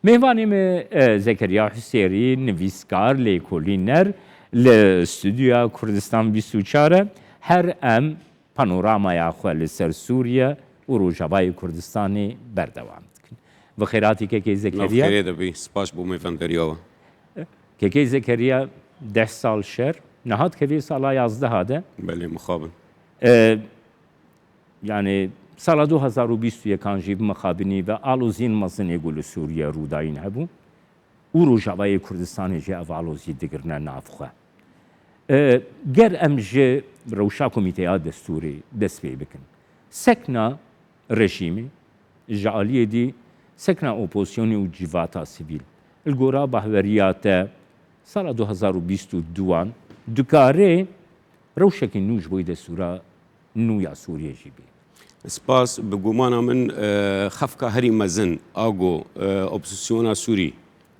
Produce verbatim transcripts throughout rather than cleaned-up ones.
Mêvanê me, e, Zekeriya Husêrî, nivîskar, lêkolîner, li Stûdyoya Kurdistan bîst û çar e. Her em panoramaya xwe li ser Sûriye û Rojavayê Kurdistanê berdewam dikin. Bi xêratî kekê Nav Zekeriya. Xêrê de bî. Spas bo mêvenderiya we. Kekê Zekeriya, deh sal şer, niha dikevê sala yazdeha de. Belê, mixabin. E, yani sala du hazar û bîst û yekan jî bi mixabinî ve aloziyên mezin ê ku li Sûriye rûdayîn hebû û Rojavayê Kurdistanê jî ev alozî digirine nav xwe. E, ger em ji rewşa Komîteya Destûrê dest pê bikin, sekna rejîmê, ji aliyê dî sekna opozisyonê û civata sivîl, li gora bahweriya te sala du hazar û bîst û duan dikare rewşekî nû ji bo destûra nû ya Sûriyê jî bê? Spas. Bi gumana min, e, xefka herî mezin a ku, e, opozisyona Sûrî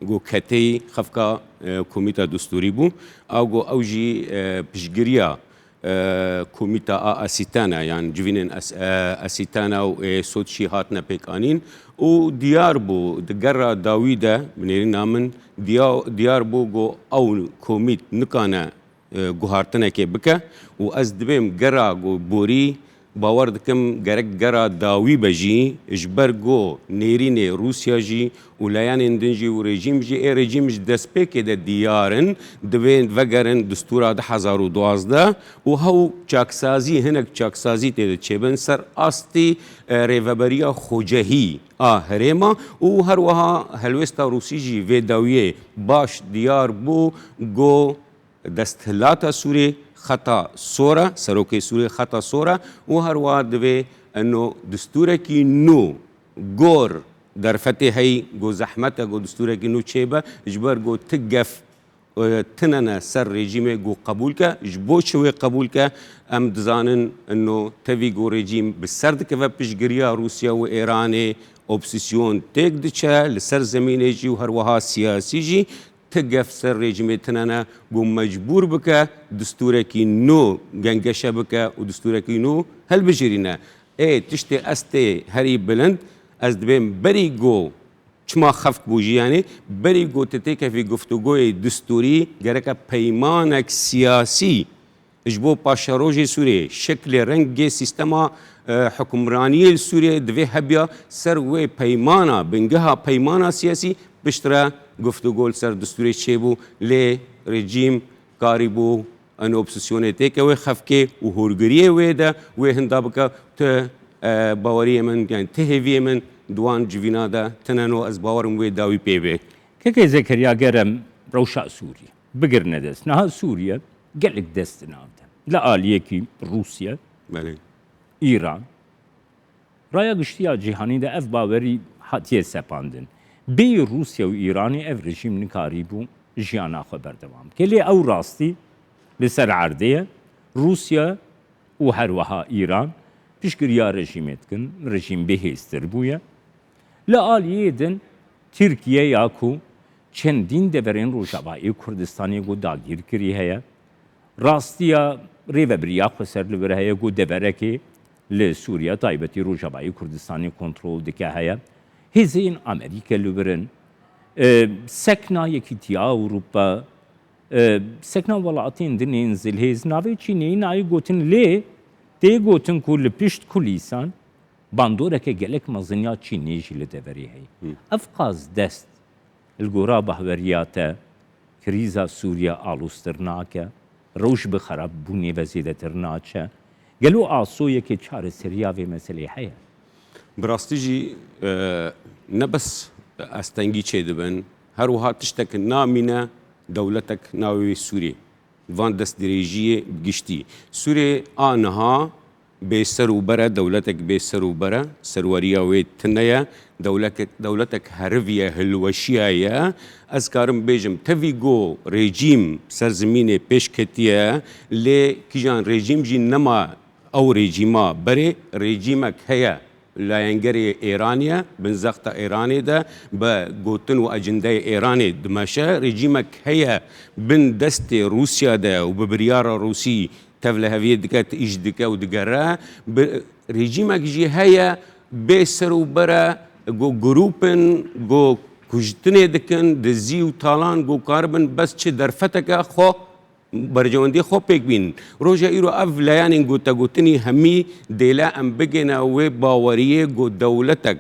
ku keteyî xefka, e, komîta destûrî bû, a ku ew jî, e, piştgiriya, e, komîta a Asîtana, yan civînên As-, e, Asîtana û ê Sotçî hatine pêkanîn û diyar bû di gera dawî de, bi nêrîna min diya-, diyar bû ku ew komît nikane, e, guhartinekê bike û ez dibêm gera ku borî bawer dikim gerek gera dawî be jî, ji ber ku nêrînê Rûsya jî û layanên din jî û rejîm jî, ê rejîm ji destpêkê de diyar in, divê vegerin distûra du hezar û duwazdeh û hew çaksazî, hinek çaksazî tê de çêbin ser astî, e, rêveberiya xwecehî a herêma û her wiha helwêsta Rûsî jî vê dawiyê baş diyar bû ku desthilata Sûrê xeta sor e, serokê Sûrê xeta sor e û her wiha divê eno distûrekî nû gor derfetê heyî, ku zehmet e ku distûrekî nû çêbe, ji ber ku ti gef, e, tine ne ser rejîmê ku qebûl ke. Ji bo çi wê qebûl ke? Em dizanin eno tevî ku rejîm bi ser dikeve piştgiriya Rûsya û Êranê, opozîsyon têk diçe, li ser zemînê jî û her wiha siyasî jî, ti gef ser rejîmê tine ne ku mecbûr bike distûrekî nû gengeşe bike û distûrekî nû hilbijêrîne. Ê tiştê estê herî bilind, ez dibêm berî ku çima xeft bû jî, yanî berî ku tu têkevî guftûgoyê distûrî, gereke peymanek siyasî ji bo paşerojê Sûriyê, şeklê rengê sîstema, e, hukimraniyê li Sûriyê divê hebiya ser wê peymana, bingeha peymana siyasî, piştre guftûgo li ser distûrê çêbû, lê rejîm karîbû eno opozîsyonê têke wê xefkê û hûrgiriyê wê de wê hinda bike. Ti, e, baweriyê min, yani ti hêviyê min di wan civîna de tine no, ez bawerim wê dawî pê bê. Kekê Zekeriya, ger em rewşa Sûriyê bigirine dest. Niha Sûriye gelek dest di nav de. Li aliyekî Rûsya, Belê. Îran, raya giştî ya cîhanî de ev bawerî hatiye sepandin. Bêyî Rûsya û Îranê ev rejîm nikarîbû jiyana xwe berdewam bike. Lê ew rastî li ser erdê ye. Rûsya û her wiha Îran piştgiriya rejîmê dikin. Rejîm bêhêztir bûye. Li aliyê din Tirkiye ya ku çendîn deverên Rojavayê Kurdistanê ku dagîr kirî heye, rastiya rêvebiriya xweser li vir heye ku deverekê li Sûriye, taybetî Rojavayê Kurdistanê kontrol dike heye. Hêzên Amerîke li vir in. E, sekna Yekîtiya Ewropa, e, sekna welatên din ên zilhêz navê Çînê nayê gotin, lê tê gotin ku li pişt kulîsan bandoreke gelek mezin ya Çînê jî li deverê heye. Hı. Ev qas dest li gora bahweriya te krîza Sûriye aloztir nake, rewş bi xerabbûnê ve zêdetir naçe. Gelo asoyeke çareseriya vê meseleyê heye? Bi rastî jî, e, ne bes astengî çêdibin, her wiha tiştek namîne dewletek navê wê Sûriyê. Van destdirêjiyê bi giştî. Sûrê a niha bê ser û ber e, dewletek bê ser û ber e, serweriya wê tune ye, dewleke-, dewletek heriviye, hilweşiya ye. Ez karim bêjim, tevî go rejîm ser zimînê pêş ketiye, lê kîjan rejîm jî nema ew rejîma berê, rejîmek heye. Layengerê Êranê ye, bin zexta Êranê de bi gotin û ecindeyê Êranê dimeşe. Rejîmek heye bin destê Rûsya de û bi biryara Rûsî tevliheviyê dike, îş dike û digere. Bi, rejîmek jî heye bê ser û bere, go grûp in, go kujtinê dikin, dizî û talan ku karibin bes çi derfeteke xwe, berjewendiyê xwe pêk bînin. Roja îro ev layanên gotegotinî hemî dêle em bigêne wê baweriyê ku dewletek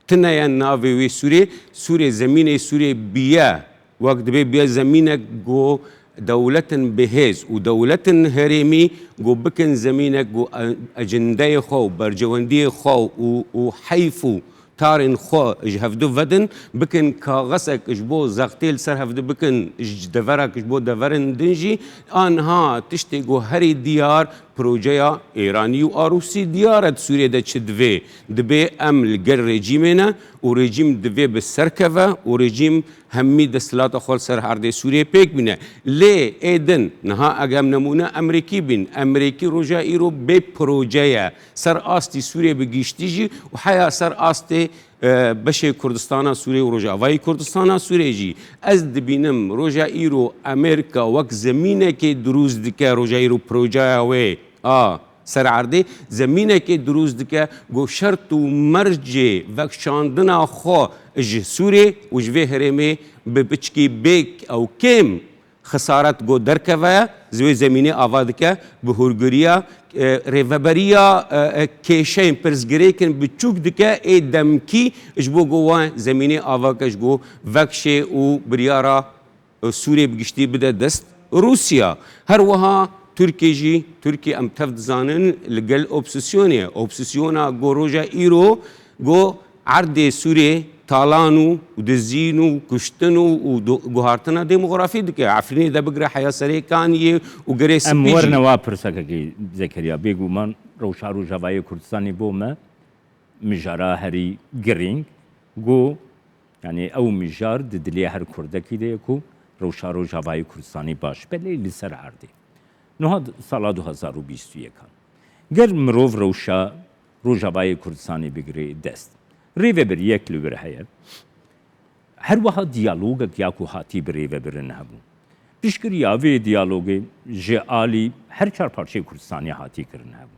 tune ye navê wê Sûrê, Sûrê zemînê Sûrê biye, wek dibê biye zemînek ku dewletin bihêz û dewletin herêmî ku bikin zemînek ku e-, ecindeyê xwe û bercewendiyê xwe û, û heyf û tarên xwe ji hevdu vedin, bikin kaxesek ji bo zextê li ser hevdu bikin, ji deverak ji bo deverên din jî, a niha tiştê ku herî diyar projeya Êranî û a Rûsî diyar e di Sûriyê de çi divê. Dibê em li gel rejîmê ne û rejîm divê bi ser keve û rejîm hemî desthilata xwe li ser erdê Sûriyê pêk bîne. Lê ê din, niha eger em nemûne Emerîkî bîn, Emerîkî roja îro bê proje ye. Ser astî Sûriyê bi giştî jî û heya ser astê, e, beşê Kurdistana Sûriyê û Rojavayê Kurdistana Sûriyê jî. Ez dibînim roja îro Amerîka wek zemînekê dirûst dike, roja îro projeya wê a ser erdê zemînekê dirûst dike, ku şert û mercê vekişandina xwe ji Sûriyê û ji vê herêmê bi piçkî bêk ew kêm xesaret ku derkeve, ji wê zemînê ava dike, bi hûrgiriya, e, rêveberiya, e, e, kêşeyên pirsgirêkin biçûk dike, ê demkî ji bo ku wan zemînê ava ke ji ku vekişê û biryara, e, Sûriyê bi giştî bide dest Rûsya. Her wiha Tirkiye jî, Tirkiye em tev dizanin li gel opsîsyonê ye. Opsîsyona ku roja îro ku erdê Sûriyê talan û dizîn û kuştin û, û do-, guhartina demografî dike. Efrînê de bigire heya Serê Kaniyê û Girê Spî jî. Em werine wa pirsekekî, Zekeriya. Bêguman rewşa Rojavayê Kurdistanê bo me mijara herî girîng, ku, yanî ew mijar di dilê her Kurdekî de ye ku rewşa Rojavayê Kurdistanê baş be, lê li ser erdê. Niha sala du hazar û bîst û yekan. Ger mirov rewşa Rojavayê Kurdistanê bigire dest, rêvebiriyek li wir heye. Her wiha diyalogek ya ku hatî bi rêvebirin hebû. Piştgiriya vê diyalogê ji alî her çar parçeyê Kurdistanê hatî kirin hebû.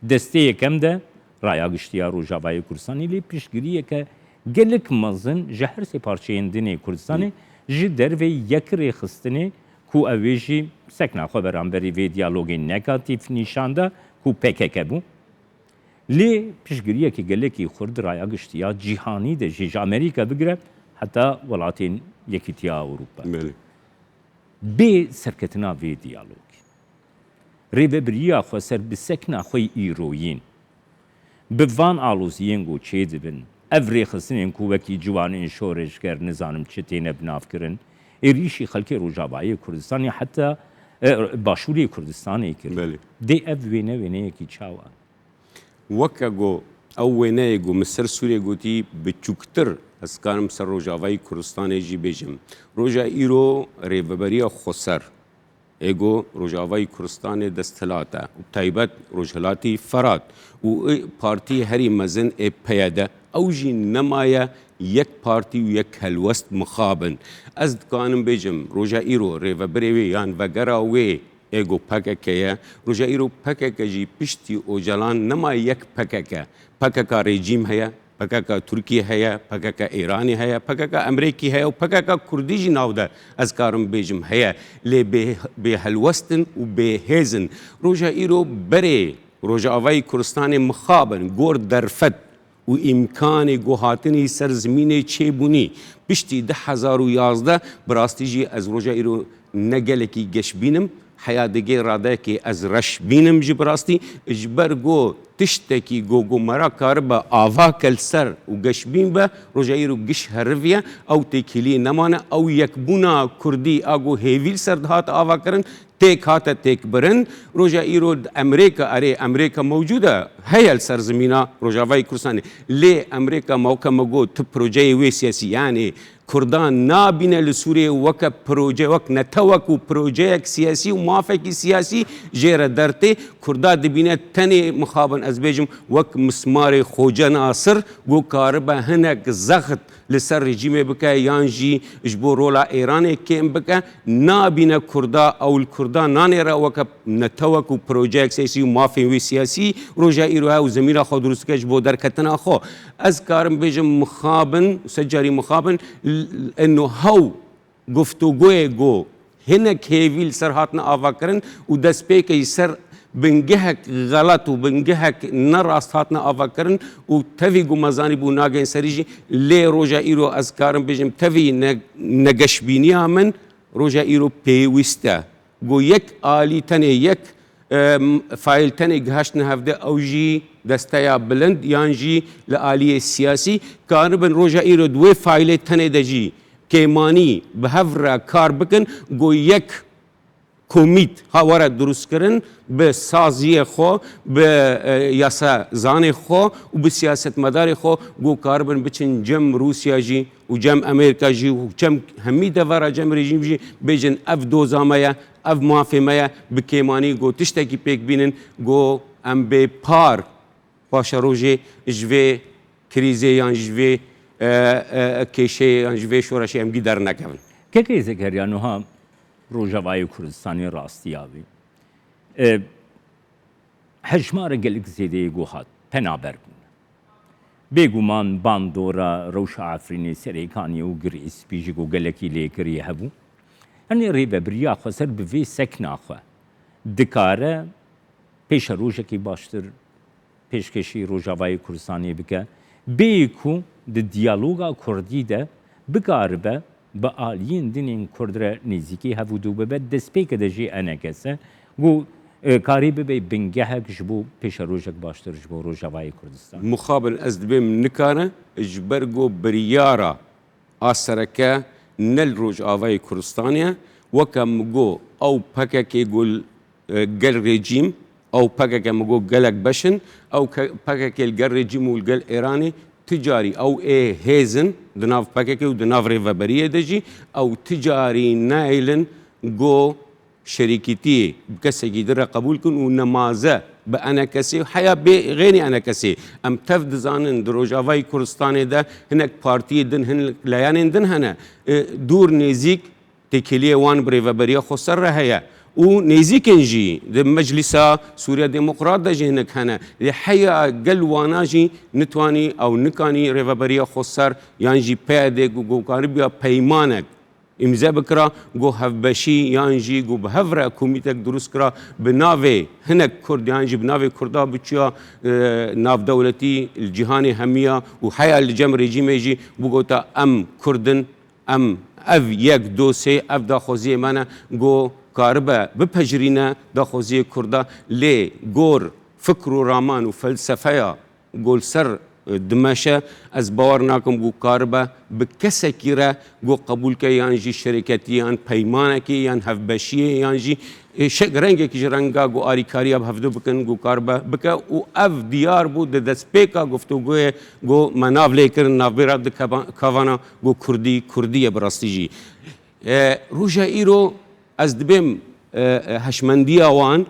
Destê yekem de Raya Giştî ya Rojavayê Kurdistanê lê piştgiriyeke gelek mezin ji her sê parçeyên din ê Kurdistanê ji dervê yek rêxistinê ku ew ê jî sekna xwe beramberî vê diyalogê negatîf nîşan da ku P K K bû. Lê piştgiriyeke gelekî xurt di raya giştî ya cîhanî de jî, ji Amerîka bigire heta welatên Yekîtiya Ewropa. Belê. Bê serketina vê diyalogê, rêvebiriya xweser bi sekna xwe yî îroyîn, bi van aloziyên ku çêdibin, ev rêxistinên ku wekî ciwanên şoreşger nizanim çi têne binavkirin, êrîşî xelkê Rojavayê Kurdistanê heta, e, Başûrê Kurdistanê kirin. Belê. Dê ev wêne wêneyekî çawa? Weke ku ew wêneyê ku min ser Sûriyê gotî biçûktir, ez karim ser Rojavayê Kurdistanê jî bêjim. Roja îro rêveberiya xweser, ê ku Rojavayê Kurdistanê desthilat e û bi taybet Rojhilatî Ferat û ê partî herî mezin ê P Y D, ew jî nemaye yek partî û yek helwest mixabin. Ez dikanim bêjim, roja îro rêvebirê wê yan vegera wê ê ku P K K ye, roja îro P K K jî piştî Ocalan nema yek P K K. P K K rejîm heye, P K K Tirkiye heye, P K K Îranê heye, P K K Emerîkî heye û P K K Kurdî jî nav de, ez karim bêjim, heye. Lê bê, bê helwest in û bê hêz in. Roja îro berê Rojavayê Kurdistanê mixabin, gor derfet û îmkanê guhatinî ser zimînê çêbûnî. Piştî du hezar û yazdeh, bi rastî jî ez roja îro ne gelekî geşbîn im. Heya digê radeyekê ez reş bînim jî bi rastî. Ji ber ku tiştekî ku, ku mera karibe ava ke li ser û geşbîn be, roja îro giş heriviye, ew têkiliyê nemane, ew yekbûna Kurdî a ku hêvî li ser dihat avakirin, têk hate têkbirin. Roja îro Emerîka, erê, Emerîka mewcûd e, heye li ser zimîna Rojavayê Kurdistanê. Lê Emerîka, me weke me got, tu projeyê wê siyasî, yanî Kurdan nabîne li Sûriyê weke proje, wek netewek û projeyek siyasî û mafekî siyasî jê re dertê. Kurda dibîne tenê mixabin, ez bêjim, wek mismarê Xoce Nasir, ku karibe hinek zext li ser rejîmê bike yan jî ji bo rola Êranê kêm bike, nabîne Kurda, ew li Kurda nanêre weke netewek û projeyek siyasî û mafên wê siyasî roja îro hew zemîna xwe dirust dike ji bo derketina xwe. Ez karim bêjim mixabin, û sed carî mixabin, l-, eno hew guftûgoyê ku hinek hêvî li ser hatine avakirin û destpêkê ji ser bingehek xelet û bingehek nerast hatine avakirin û tevî ku me zanîbû nagên serî jî, lê roja îro ez karim bêjim tevî ne-, negeşbîniya min roja îro pêwîst e. Ku yek alî tenê yek, em, fayl tenê gihaştine hevde ew jî desteya bilind yan jî li aliyê siyasî karibin roja îro di wê faylê tenê de jî kêmanî bi hev re kar bikin, ku yek komît ha were dirustkirin bi saziyê xwe, bi, e, yasazanê xwe û bi siyasetmedarê xwe, ku karibin biçin cem Rûsya jî û cem Amerîka jî û cem hemî devera cem rejîm jî bêjin ev doza me ye, ev mafê me ye, bi kêmanî ku tiştekî pêk bînin, ku em bê par paşerojê ji vê krîzê yan ji vê, e, e, kêşeyê yan ji vê şoreşê em gî dernekevin. Kekê Zekeriya, niha Rojavayê Kurdistanê rastiya bî. E, hejmara gelek zêde yê ku hat, penaber bûn. Bêguman bandora rewşa Efrînê, Serêkaniyê û Girê Spî jî ku gelekî lêkirî hebû. Yanî rêvebiriya xweser bi vê sekna xwe dikare pêşerojekî baştir pêşkêşî Rojavayê Kurdistanê bike, bê ku di diyaloga kurdî de bikaribe bi aliyên din ên kurd re nêzîkî hevûdu bibe, destpêke de jî enekese ku, e, karî bibe bingehek ji bo pêşerojek baştir ji bo Rojavayê Kurdistan. Mixabin ez dibêm nikare, ji ber ku biryara a sereke ne li Rojavayê Kurdistanê ye. Weke min got, ew P K K ku li, e, gel rejîm, ew P K K min got gelek beş in, ew ke-, P K K li gel rejîm û li gel Êranê ti carî ew ê hêz in di nav P K K û di nav rêveberiyê de jî, ew ti carî nayêlin ku şerîkîtiyê bi kesekî din re qebûl kin û nemaze bi enekesê, heya bê xênî enekesê. Em tev dizanin di Rojavayê Kurdistanê de hinek partiyê din, hinek leyanên din hene. E, dûr nêzîk têkiliyê wan bi Rêveberiya Xweser re heye û nêzîkên jî di Meclisa Sûriya Demokrat de jî hinek hene. Lê heya gel wana jî nitwanî ew nikanî Rêveberiya Xweser yan jî P Y D ku, ku karibiya peymanek îmze bikira, ku hevbeşî yan jî ku bi hev re komîtek dirust kira, bi navê hinek Kurd yan jî bi navê Kurda biçiya, e, navdewletî li cîhanê hemiya û heya li cem rejîmê jî bigota, em Kurd in, em ev yek, do, sê, ev daxwaziyê me ne, ku karibe bipejirîne daxwaziyê Kurda, lê gor fikr û raman û felsefeya ku li ser, e, dimeşe, ez bawer nakim ku karibe bi kesekî re ku qebûl ke yan jî şirketî yan peymanekê yan hevbeşiyê yan jî, e, şek-, rengekî ji renga ku alîkariya bi hevdu bikin ku karibe bike û ev diyar bû di destpêka guftûgoyê ku me nav lê kirin navbêra di keva-, kavana ku kurdî, kurdî ye bi rastî jî. E, roja îro ez dibêm, e, e, heşmendiya wan,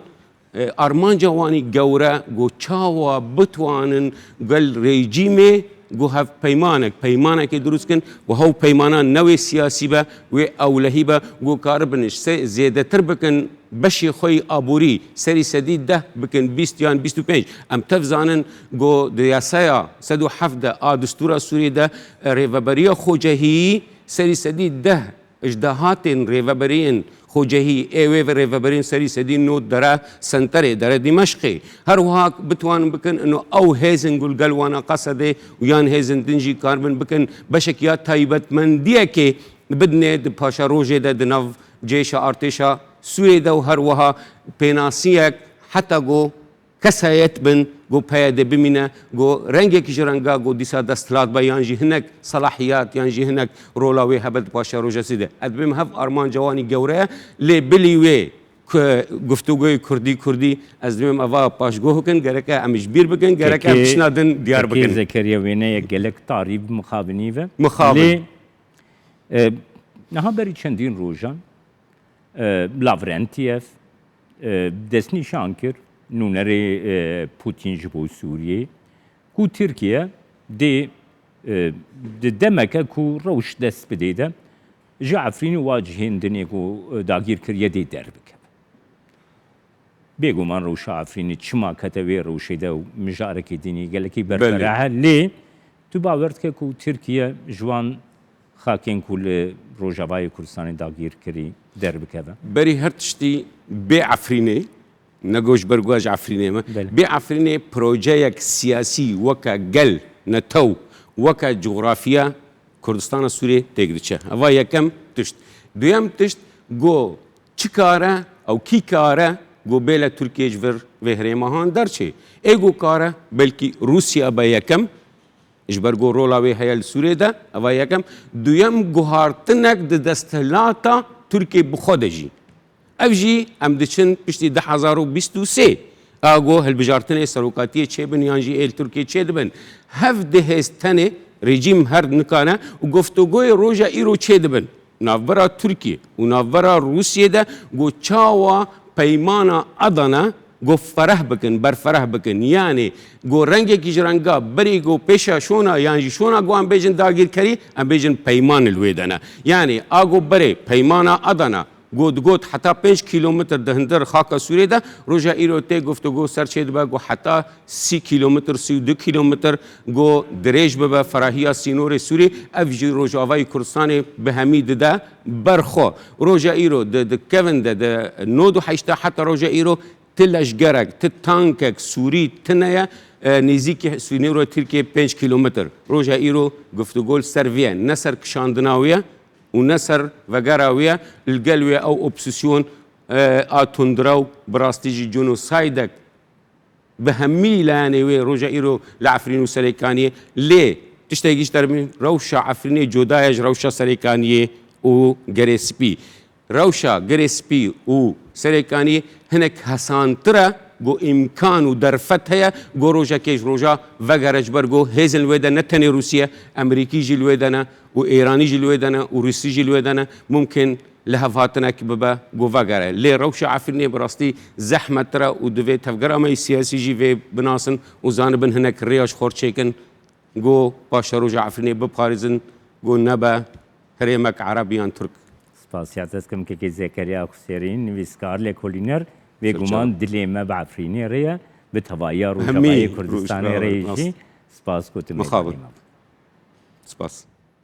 e, armanca wan î gewre ku çawa bitwanin gel rejîmê ku hevpeymanek, peymanekê dirust kin ku hew peymana ne wê siyasî be, wê ewlehî be, ku karibin ji se-, zêdetir bikin beşê xwe yî aborî, serî sedî deh bikin bîst yan bîst û pênc. Em tev zanin ku di yasaya sed û heft de a distûra Sûriyê de, e, rêveberiya xwecehî serî sedî deh ji dahatên rêveberiyên xwecehî ê wê ve rêveberiyên serî sedî nod dere senterê, dere Dîmeşqê. Her wiha bitwanin bikin, ino ew hêzên ku li gel wana Qesedê û yan hêzên din jî karibin bikin beşek ya taybetmendiyekê bidinê di paşerojê de di nav cêşa artêşa Sûriyê de û her wiha pênasiyek heta ku kesayet bin, ku P Y D bimîne, ku rengekî ji renga ku dîsa desthilat be yan jî hinek selahiyat yan jî hinek rola wê hebe di paşeroja Sûriyê de. Ez dibêm hev armanca wan î gewre ye, lê bilî wê ku guftûgoyê kurdî kurdî, ez dibêm eva paşguh bikin, gereke em ji bîr bikin, gereke em Kekê, tiştişna din diyar kekê bikin. Zekeriya wêneyek gelek tarî bi mixabinî ve. Mixabin. Lê, e, niha berî çendîn rojan, e, Lavrentiev, e, destnîşan kir, nûnerê, e, Putin ji bo Sûriyê, ku Tirkiye dê E, di demeke ku rewş dest bidê de, ji Efrînê wa cihên dinê ku, e, dagîr kiriye dê derbikeve. Bêguman rewşa Efrînê çima kete wê rewşê de û mijarekê dinê gelekî Belê. berfereh e, lê tu bawer dike ku Tirkiye ji wan xakên ku li Rojavayê Kurdistanê dagîr kirî derbikeve? Berî her tiştî bê Efrînê, ne go ji ber ku ez ji Efrînê me, Belê. bê Efrînê projeyek siyasî weke gel, netew, weke coxrafiya Kurdistana Sûriyê têk diçe. Eva yekem tişt. Duyem tişt, go çi kare ew kî kare go bêle Tirkiye ji vir vê herêma han derçê. Ê go kare belkî Rûsya be yekem, ji ber go rola wê heye li Sûriyê de, eva yekem. Duyem, guhartinek di desthilata Tirkiye bi xwe de jî. Ev jî em diçin piştî du hezar û bîst û sê. A go hilbijartinê serokatiyê çêbin yan jî ê li Tirkiye çêdibin. Hev du hêz tenê rejîm her nikane û guftûgoyê roja îro çêdibin. Navbera Tirkiye û navbera Rûsiyê de go çawa peymana Adana go fereh bikin, berfereh bikin. Yanî go rengekî ji renga berê go pêşa şona yan jî şona go em bêjin dagîrkerî, em bêjin peyman li wê de ne. Yanî a go berê peymana Adana go digot heta pênc kîlometr di hundir xaka Sûriyê de, roja îro tê guftûgo ser çê dibe go heta sî kîlometr, sî û du kîlometr go dirêj bibe ferahiya sînorê Sûrî, ev jî Rojavayê Kurdistanê bi hemî dide ber xwe. Roja îro di, di kevin de, di nod û heşta heta roja îro ti leşgerek, ti tankek Sûrî tine ye, e, nêzîkî sînora Tirkiye pênc kîlometr. Roja îro guftûgo li ser vê ye, ne ser kişandina wê ye û ne ser vegera wê ye. Li gel wê ew opsîsyon, e, a tundrew bi rastî jî genosaydek bi hemî layanê wê roja îro li Efrîn û Serêkaniyê. Lê tiştekî ji dermî rewşa Efrînê cuda ye ji rewşa Serêkaniyê û Gerê Spî. Rewşa Gerê Spî û Serêkaniyê hinek hesantir e, ku îmkan û derfet heye, ku rojekê ji roja vegere, ji ber ku hêzên li wê de ne tenê Rûsiye, Emerîkî jî li wê de ne û Êranî jî li wê de ne û Rûsî jî li wê de ne. Mumkin lihevhatinek bibe ku vegere. Lê rewşa Efrînê bi rastî zehmettir e û divê tevgera me yê siyasî jî vê binasin û zanibin hinek rêya ji xwe çêkin ku paşeroja Efrînê biparêzin ku nebe herêmek ereb yan tirk. Spasiya te dikim kekê Zekeriya Xusêrîn, nivîskar, lêkolîner, bêguman dilê me bi Efrînê re ye, bi tevahiya Rojavayê Kurdistanê re jî. Spas ku tu mêvanê me bû. Spas.